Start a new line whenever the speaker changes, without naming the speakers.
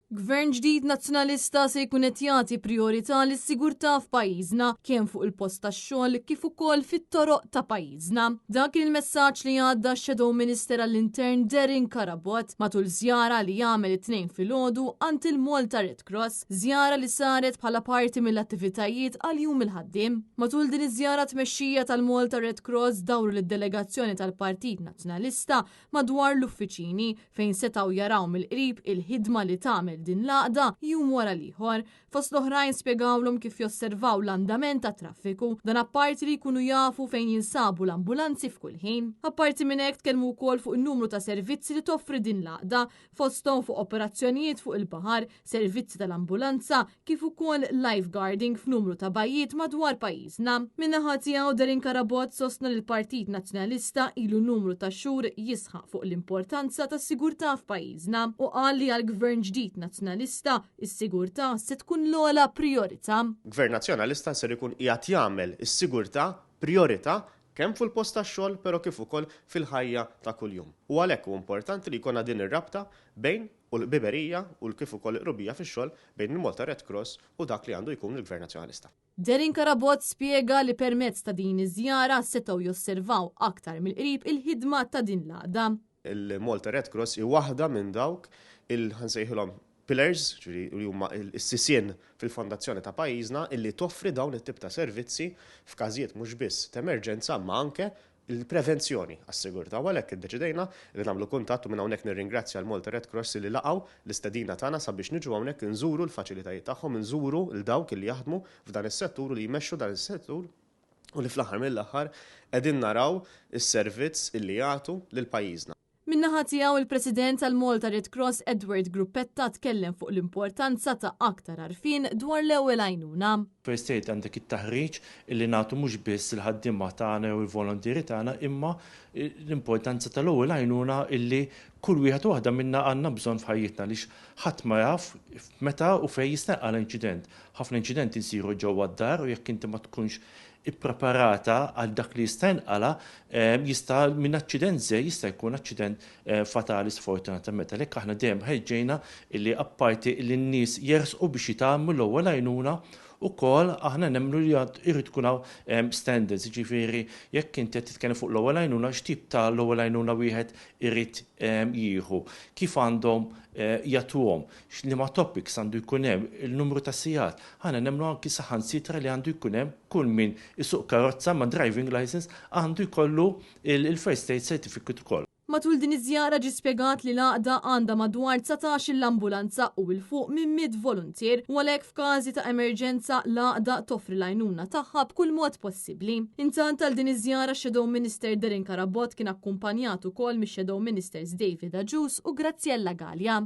Gvern ġdid Nazzjonalista se jkun qed jagħti prijorità lis-sigurtà f'pajjiżna, kemm fuq il-post tax-xogħol kif ukoll fit-toroq ta' pajjiżna. Dan kien il-messaġġ li għadda x-Shadow Minister għall-Intern Darren Carabott matul żjara li għamel it-Tnejn filgħodu għand il-Malta Red Cross, żjara li saret bħala parti mill-attivitajiet għal Jum il-Ħaddiem. Matul din iż-żjara t-tmexxija tal-Malta Red Cross dawru lid-delegazzjoni tal-Partit Nazzjonalista madwar l-uffiċini fejn setgħu jaraw mill-qrib il-ħidma li tagħmel din l-għaqda jum wara l-ieħor. Fost l-oħrajn spjegawlhom kif josservaw l-andament tat-traffiku, dan apparti li jkunu jafu fejn jinsabu l-ambulanzi f'kull ħin. Apparti minn hekk tkellmu wkoll fuq in-numru ta' servizzi li toffri din l-għaqda, fosthom fuq operazzjonijiet fuq il-baħar, servizzi tal-ambulanza, kif ukoll lifeguarding f'numru ta' bajjiet madwar pajjiżna. Min-naħa tiegħu Darren Carabott sostna li l-Partit Nazzjonalista ilu numru ta' xhur jisħaq fuq l-importanza tas-sigurtà f'pajjiżna u qal li għal Gvern ġdid Nazzjonalista s-sigurtà se tkun l-ogħla prijorità.
Gvern Nazzjonalista ser ikun qiegħed jagħmel is-sigurtà prijorità kemm fuq il-post tax-xogħol però kif ukoll fil-ħajja ta' kuljum. U għalhekk hu importanti li jkollna din ir-rabta bejn u l-qbiberija u kif ukoll il-qrubija fix-xogħol bejn il-Malta Red Cross u dak li għandu jkun il-Gvern Nazzjonalista.
Darren Carabott spjega li permezz ta' din iż-żjara setgħu josservaw aktar mill-qrib il-ħidma ta' din l-għaqda.
Il-Malta Red Cross hi waħda minn dawk il, ħa nsejħilhom pillars, ġifieri li huma s-sisien fil-fondazzjoni ta' pajjiżna illi toffri dawn it-tip ta' servizzi f'każijiet mhux biss t'emerġenza imma anke il-prevenzjoni għas-sigurtà u għalhekk iddeċidejna li nagħmlu kuntatt u minn hawnhekk nirringrazzja l-Malta Red Cross li laqgħu l-istedina tagħna sabiex niġu hawnhekk inżuru l-faċilitajiet tagħhom, inżuru 'l dawk li jaħdmu f'dan is-settur u li jmexxu dan is-settur u li fl-aħħar mill-aħħar qegħdin naraw is-servizz illi jagħtu lil pajjiżna.
Min-naħa tiegħu il-President tal-Malta Red Cross Edward Gruppetta tkellem fuq l-importanza ta' aktar għarfien dwar l-ewwel għajnuna.
First aid għandek it-taħriġ illi nagħtu mhux biss il-ħaddiema tagħna jew il-volontieri tagħna imma l-importanza tal-ewwel għajnuna illi kull wieħed u waħda minna għandna bżonn f'ħajjitna għaliex ħadd ma jaf meta u fejn jista' jinqala' inċident. Ħafna inċidenti jsiru ġewwa d-dar u jekk inti ma tkunx ippreparata għal dak li jista' jinqala', jista' minn aċċident żgħir jista' jkun aċċident fatali sfortunatament. Għalhekk aħna dejjem ħeġġejna li apparti li n-nies jersqu biex jitgħallmu l-ewwel għajnuna, ukoll aħna nemmnu li jrid ikun hawn standards, jiġifieri jekk inti qed titkellem fuq l-ewwel għajnuna, x'tip ta' l-ewwel għajnuna wieħed irid jieħu, kif għandhom jagħtuhom, liema topics għandu jkun hemm, il-numru ta' sigħat. Aħna nemmnu anki saħansitra li għandu jkun hemm kull min isuq karozza ma' driving licence għandu jkollu l-first aid certificate ukoll.
Matul din iż-żjara ġie spjegat li l-għaqda għandha madwar 19-il ambulanza u 'l fuq minn 100 voluntier u għalhekk f'każi ta' emerġenza l-għaqda toffri l-għajnuna tagħha b'kull mod possibbli. Intant għal din iż-żjara x-Shadow Minister Darren Carabott kien akkumpanjat ukoll mix-Shadow Ministers David Agius u Graziella Galea.